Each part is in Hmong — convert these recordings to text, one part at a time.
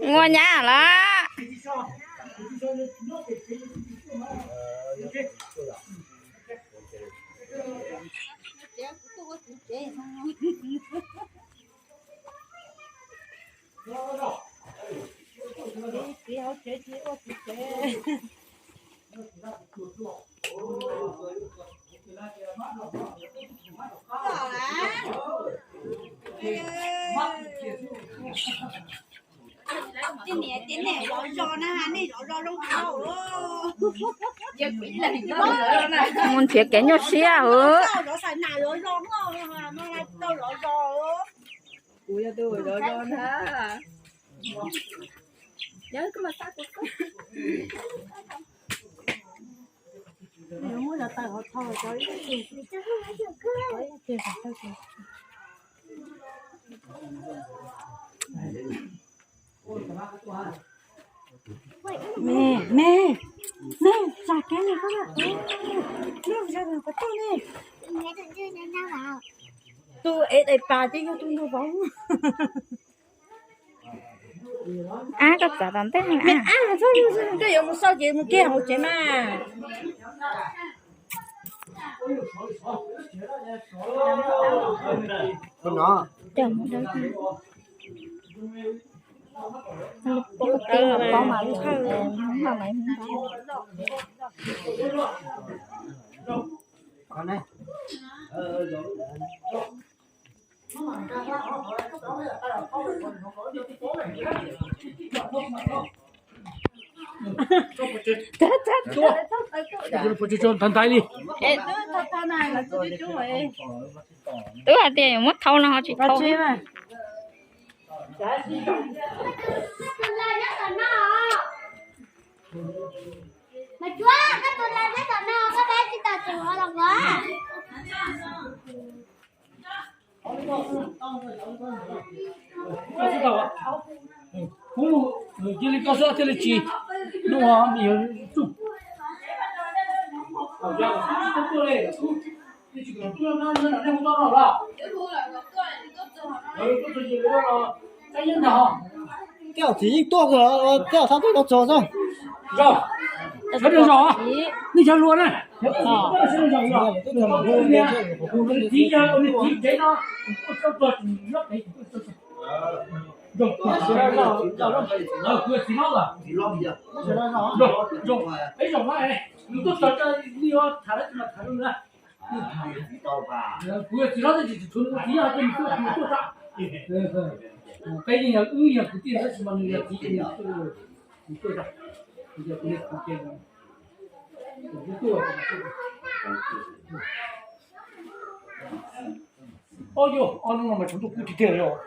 Muaj nyab lawm. Tej niam tej niam zov zos na, nej zov zos zoo tau. Mus nrhiav kev nyuaj siab hwv. Zov xav nas zov zos no, no tau zov zos. Kuv yog tus zov zos na. Yog koj mas xa kuv. Muab zov taws hov thau cov ib tug, ib tug kom tau. Me, me, me, tsa kev ne koj na. Lub zog nws puas tau ne. Tus ev daim pam ces yog tus nrog vauv. Ab, koj txav tom ntej. Koj yuav mus xauj ces mus kiag hauv tsev mas. Pob mas, pob mas. Ntaiv ntaiv li. Twb hais tias yuav muab thau no ho tsis thau. Kuv cia li koj xwb thiaj li tsis, no mi yuav tsuj. Tej txiv yeej tuaj, tej thab tuaj txog xwb. Zos, sawv daws zos, nej cov hluas na, sawv daws zos, txiv yawg, txiv tsev no, kuv txiv hlob, peb zos no, nws tuaj txog, nws yuav tham dab tsi mas tham rau nws. Kuv yog txiv hlob, tab sis tsis tshuav nws ua txiv, yog tias nws tuaj, nws tuaj tag. Peb yeej yog, wb yog kwv tij tab sis mas nws yog txiv, nws tuaj tag. Nws yog kuv niag kwv tij, kuv tuaj. Ob yog ob hnub no mas tshuav ntuj kub tiag tiag li os.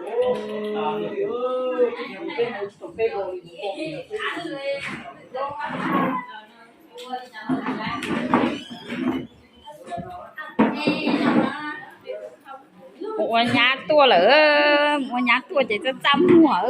Mus ua nyab tuaj lawm, mus ua nyab tuaj ces txaj txaj muag.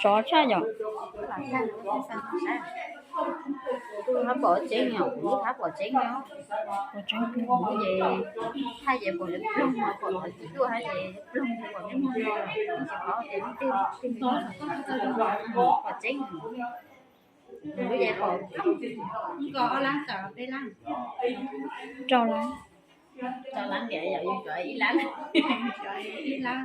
Sov tshaj yom. Hab pom tseeb os, kuv hab pom tseeb os. Kuv ces haj yam pom lawv ploog, pom lawv txiv tuaj hab ces ploog pom nej muag no, tsis paub tias leej twg, pom tseeb. Kuv ces pom rau lab, rau lab, ib lab, ib lab.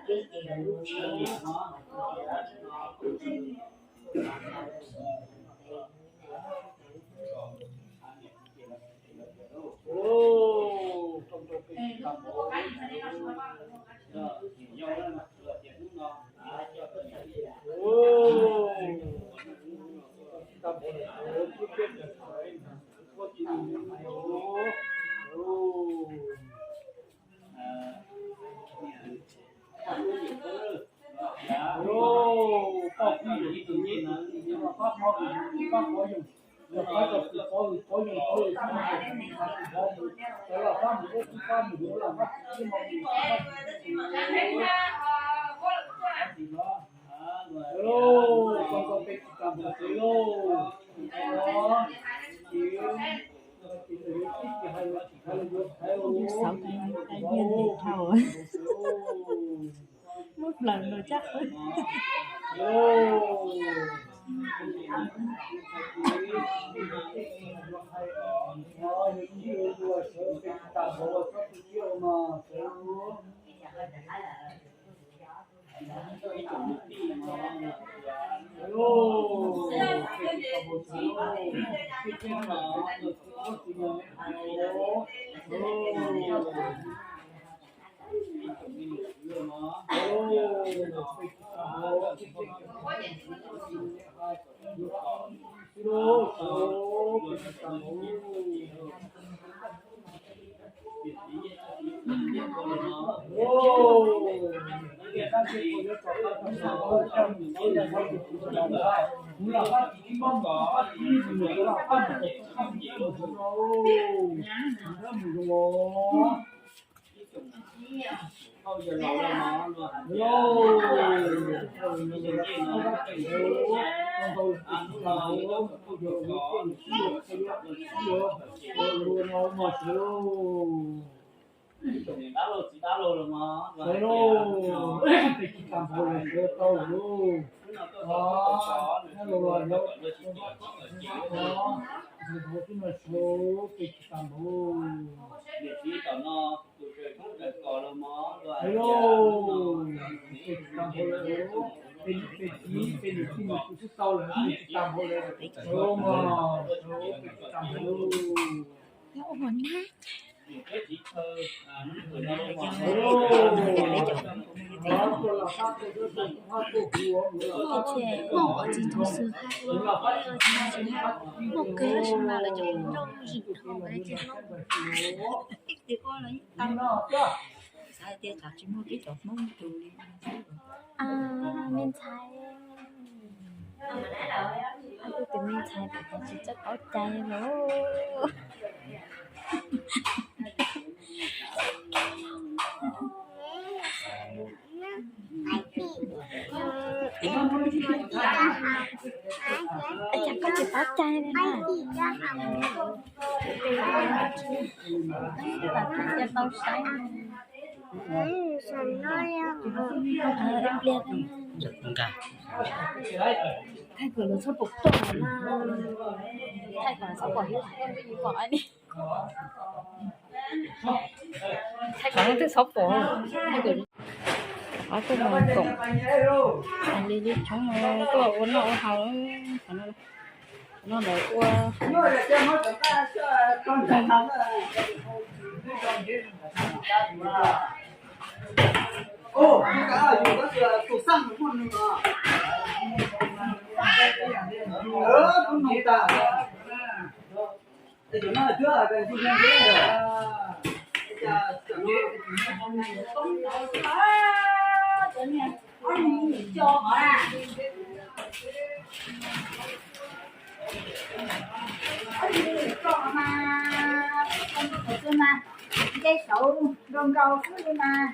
Yus xauv tau nyiaj ntau. Muab plaws los caj qwb. Muaj txiv tus xwm hais, muaj kev tab sis mas lawv cov nroj zim dhau lawv ces hlob, ib tug ua los yeej tau. Xav hais tias tsam tsis muaj peb cov Hmoob tus li. Me ntxhais, tus me ntxhais tab tom tsis txawj paub cai los. Cas koj tsis paub cai li na? Tau saib. Ib pliag thaij kom lawv txhob pom tuaj na. Thaij kom lawv txhob pom, pom li. Thaij kom leej twg txhob pom. Ob tug mus koom li li tshoob tuaj ua noj ua haus. Qhov no lawv ua Nce saud nkaus nkaus xwb li mas.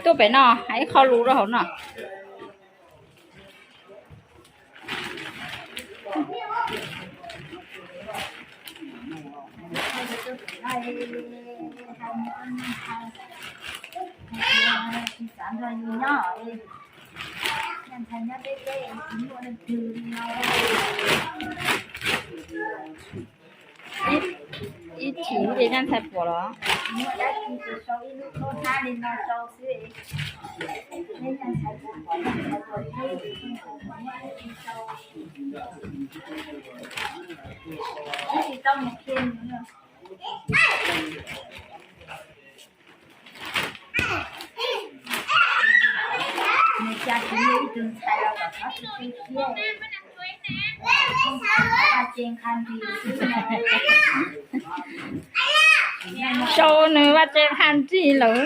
Tuaj pem no, hais ib qho lus rau hauv no. Ib chim li nej ntxhais pom los? Sau nws vaj tse nqha nrig lawm.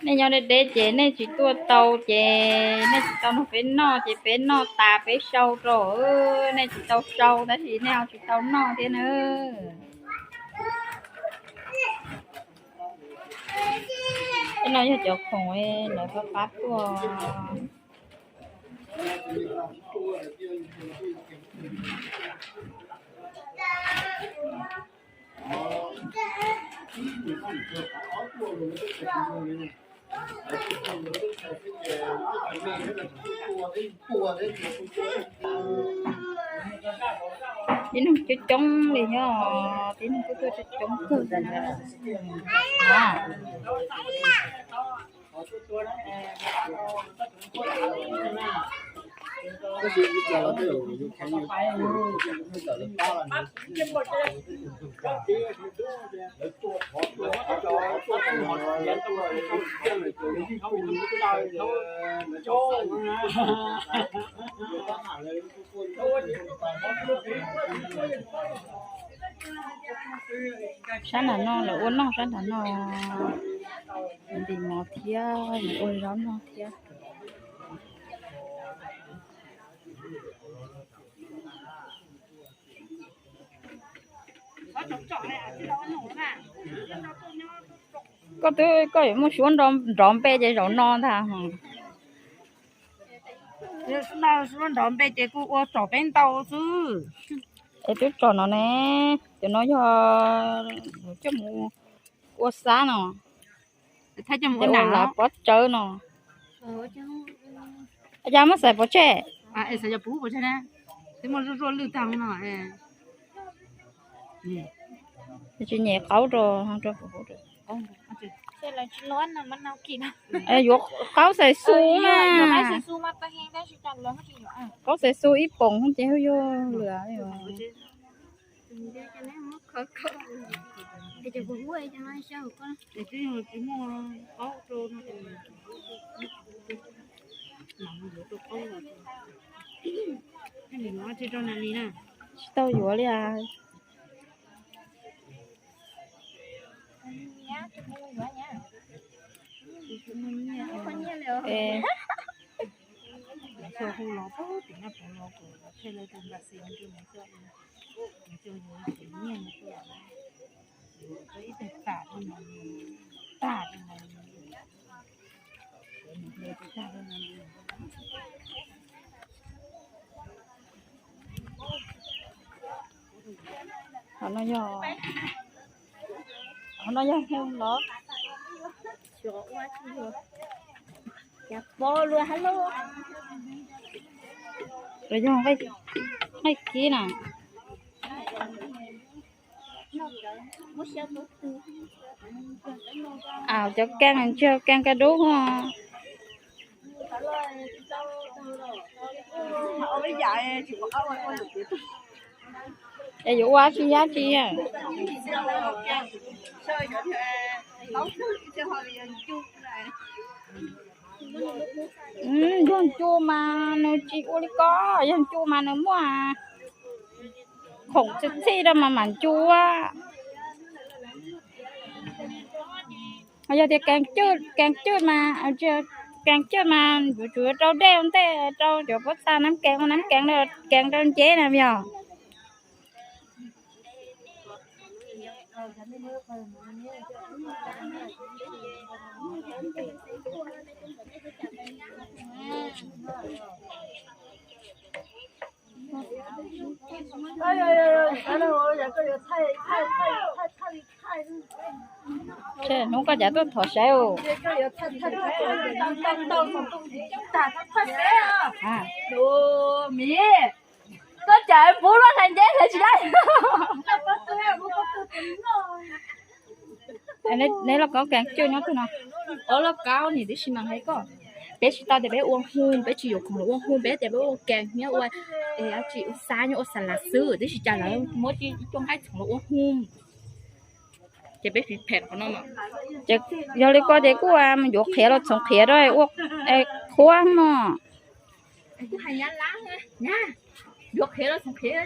Nej nyob deb deb ces nej tsis tuaj tau ces nej tsis tau nrog peb noj ces peb noj tas peb sau rau, nej tsis tau sau tab sis nej ho tsis tau noj thiab na. Tej no yog cov khoom lawv pab pab tuaj. Tib neeg coob coob li nyob, tib neeg tuaj tuaj coob coob kawg. Sab nram no lawv ua noj sab nram no, ntim mov thiab ua zaub noj thiab. Koj twb koj yuav muaj suab nrov npe ces zaum no ntag. Suab nrov npe ces kuj ua tsom peb ntau xwb. Es twb tsom no ne, cov no yog coj mus ua xab no, ua lav pob tsawb no. Cas muab xaiv pov tseg? Twb muaj zuaj zuaj lwj tag no. Tsis nyem qaub rau, rau yuav qaub xaiv xu mas. Qaub xaiv xu ib poom ces yog lwm. Tsis tau yuav li as. Qhov no yog, qhov no yog hu los? Cas pom luag hab lauj. Los yog nqaij kib na. Cov keej ntsia keej kaj dub. Es yuav ua tsi yab tsi? Yog ncu mas nws tsis ua li ko, yog ncu mas nws muaj khoom txhij txhij rau mas mam ncu. Yog tias kees cwj mas, kees cwj mas yuav tsum rau dej ua ntej, rau cov pob txha nab kees ua nab kees, kees rau nceb na yog. Hnub koj cas tuaj thov saib. Koj cas puv lub hlais nceb hlais tsis dai. Neb lauj kaub kees cwj nyob twg no? Ua lauj kaub nim tib si mas hais koj, peb tsis tau tias peb ua hu, peb tsis yuav khoom los ua hu, peb tias peb ua kees nyob ua, tsis ua xab nyob ua xas las xwb, tib si cas lawv muab ib cuab nqaij txhoov los ua hu. Ces peb fiv phem qhov no. Yog li ko ces kuj yuav qhiav los txhoov qhiav rau ua qhuab no. Yuav qhiav los txhoov qhiav.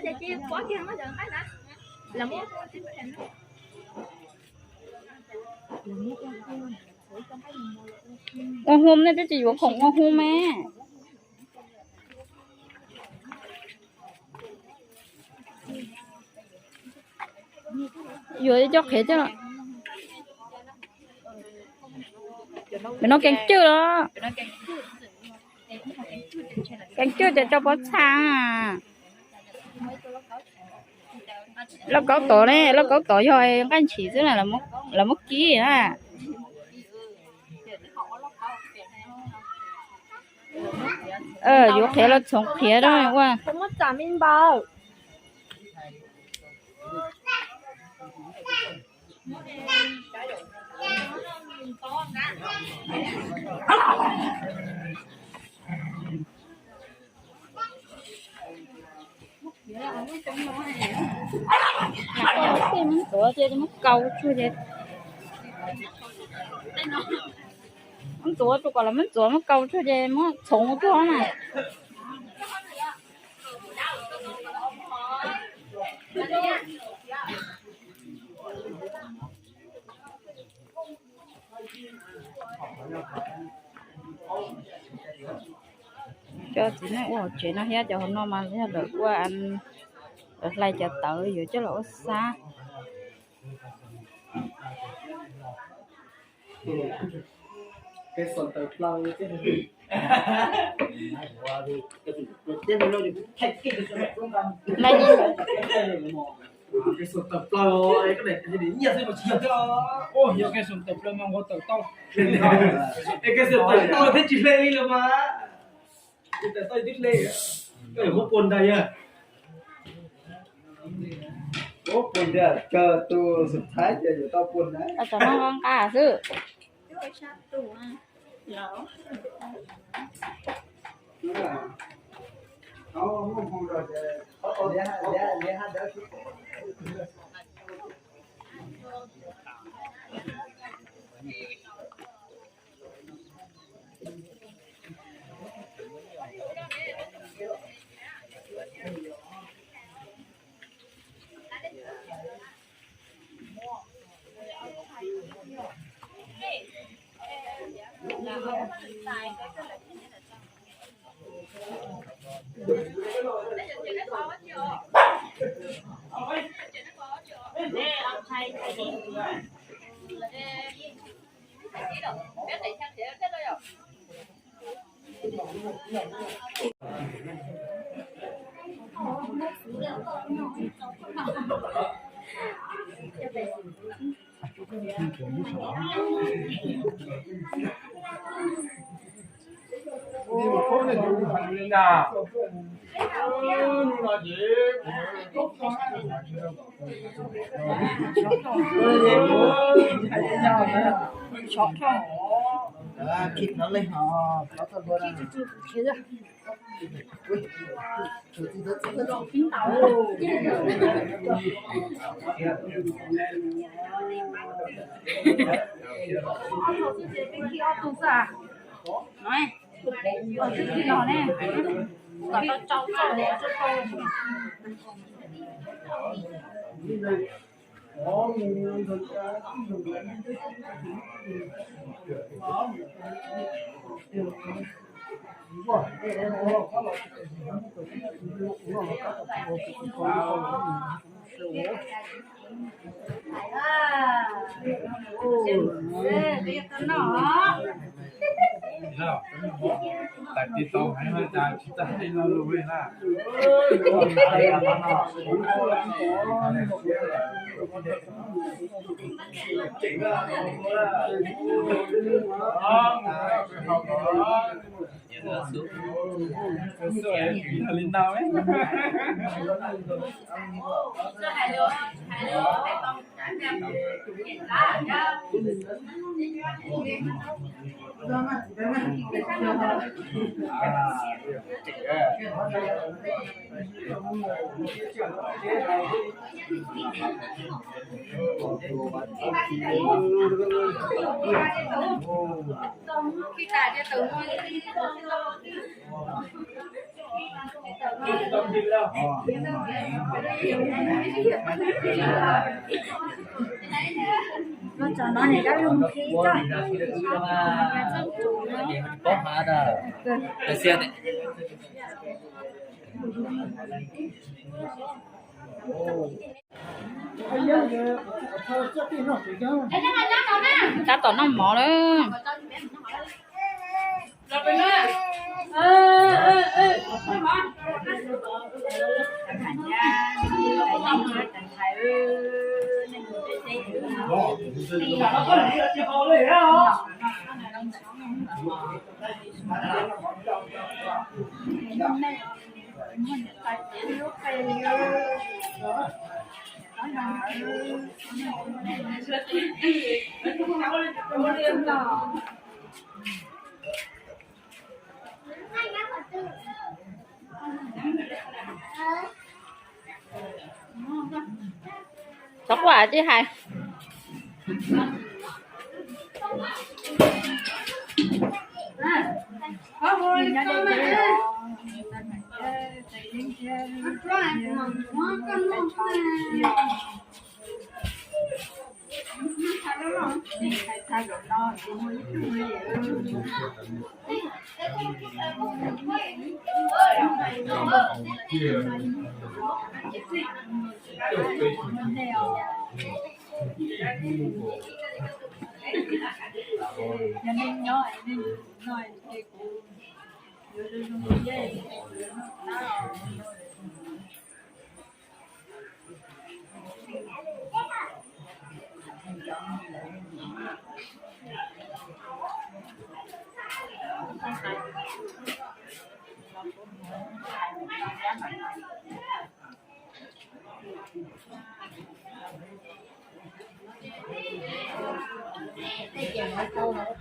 Ua hu ne, peb tsis yuav khoom ua hu me. Yuav coj qhiav coj. Pem no kees cwj los. Kees cwj ces rau pob txha. Lauj kaub tod ne, lauj kaub tod yog nqaij ntshis xwb na, lawv muab kib na. Yuav qhiav los txhoov qhiav rau ua. Muab ntxuav ces muab kaus tsuag ces, muab ntxuav rau kom los muab ntxuav muab kaus tsuag ces muab txhoov tuaj na. Cov txiv neej ua hauv tsev no thiab cov hauv no mas yog lawv ua, lawv hlais cov tawv yuav coj los ua xab. Yog kev xum tawm plaws mas nqua tawm tau, kev xum tawm tau thiab tsis hle li los mas. Tawm tau twb hle, koj yuav muab pua ntag yog. Muab pua ntag, kawg tus xum thaib ces yuav tau pua ntag. Nqa xwb. Tab tom noj mov lawm. Txhob quaj tsis hais.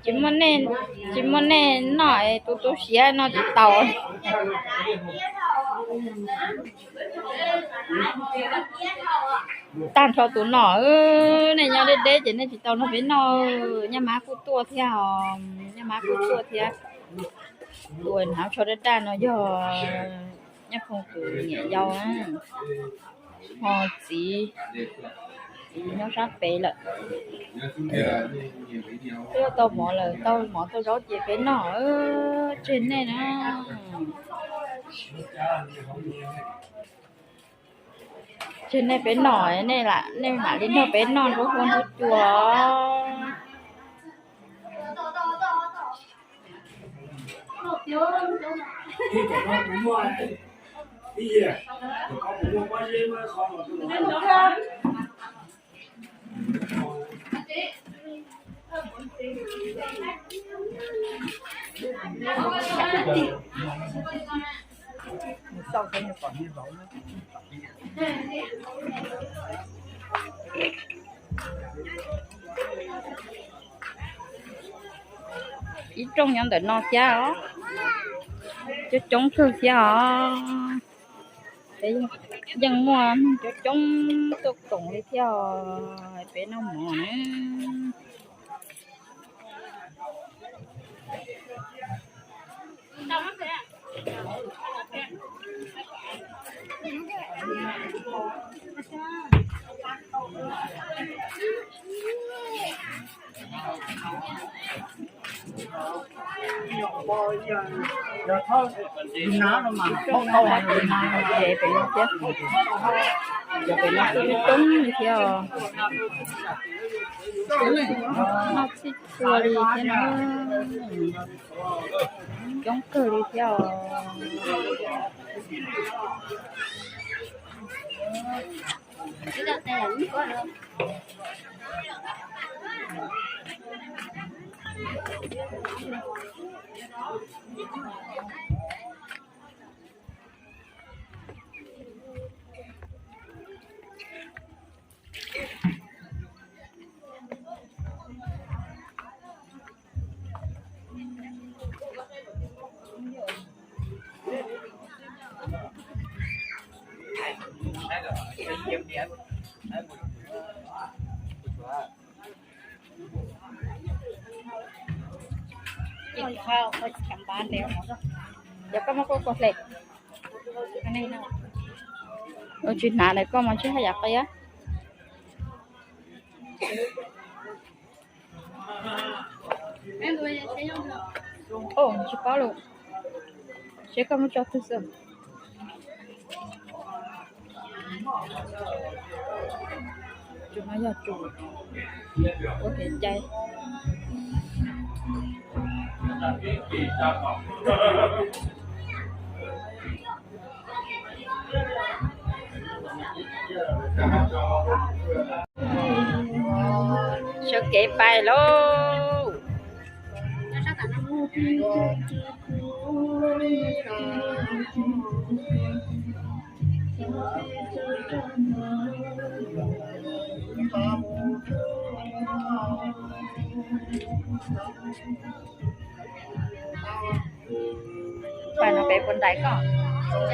Tsis muaj nej, tsis muaj nej noj es tus tu siav no tsis tau. Tag nrho tus no, nej nyob deb deb ces nej tsis tau nrog peb noj. Nyab Mab kuj tuaj thiab os, Nyab Mab kuj tuaj thiab. Tus hnav tsho daj daj no yog Nyab Phooj tus niam yau, ho txiv, txiv nyob sab pem lawm. Twb tau mov lawm, tau mov tau zaub ces peb noj, tseg nej na. Tseg nej peb noj, nej lam, nej mam li nrog peb noj nruab huab nruab cua. Ib rooj nyob ntawm no thiab os, coob coob kawg thiab os. Yeej muaj neeg coob coob tuaj koom li thiab os, peb noj mov na. Ces pem no thiab, ces pem no kuj coob li thiab os. Noj txhij txhua li thiab na, coob kawg li thiab os. Cov koj muab kuj kua hle. Ua tsis hnav na koj mas tsis haj yam qia. Tsis paub lawm, seb koj muab tso twg xwb. Tus no yog tus ua kev cai. Sawv kev pais lauj. Pais no pem puas ntais koj? Sawv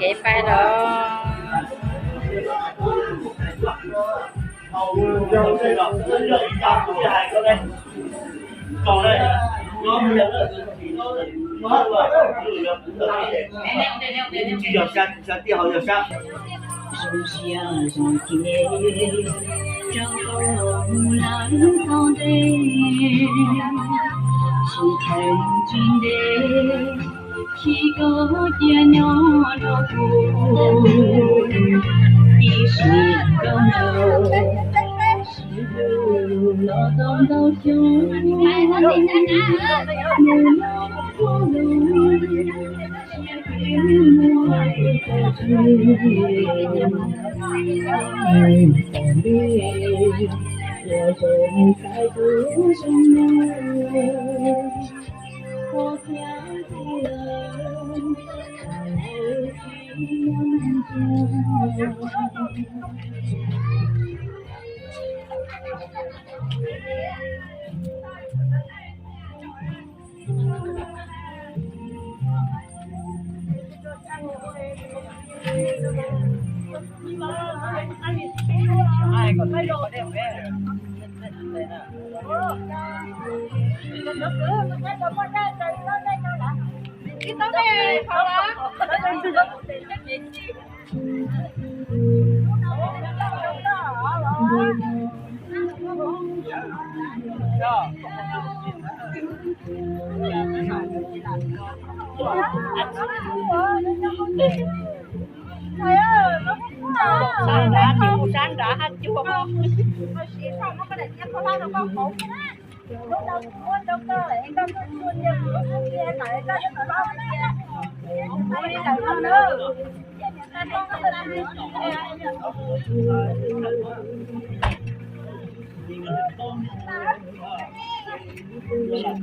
kev pais los. Zoo siab zoo ceg rau hauv lawv txoj nte, tsis theem tsis nte, Tsis koj cia nyob rau kuv, ib sim koj nrog, sib hlub los tau ntau xyoo. Mus no qhuab lus, siab phem muaj ib tag tsis, mus tom ntej, ua rau nws txhawj tus zoo no.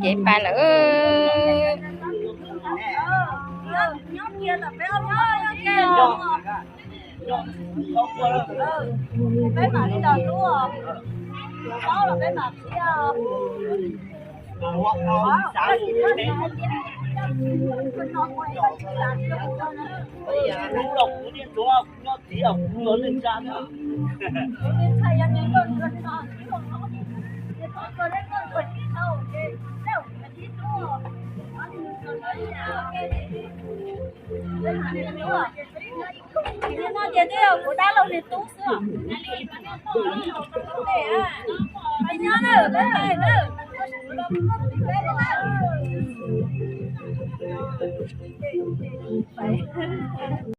Ces pais lawm. Peb mam li los hlub, paub los peb mam qhia. Ces no ces twb yog kuv dab laug niag tub xwb os. Pais nyob na, peb pais na.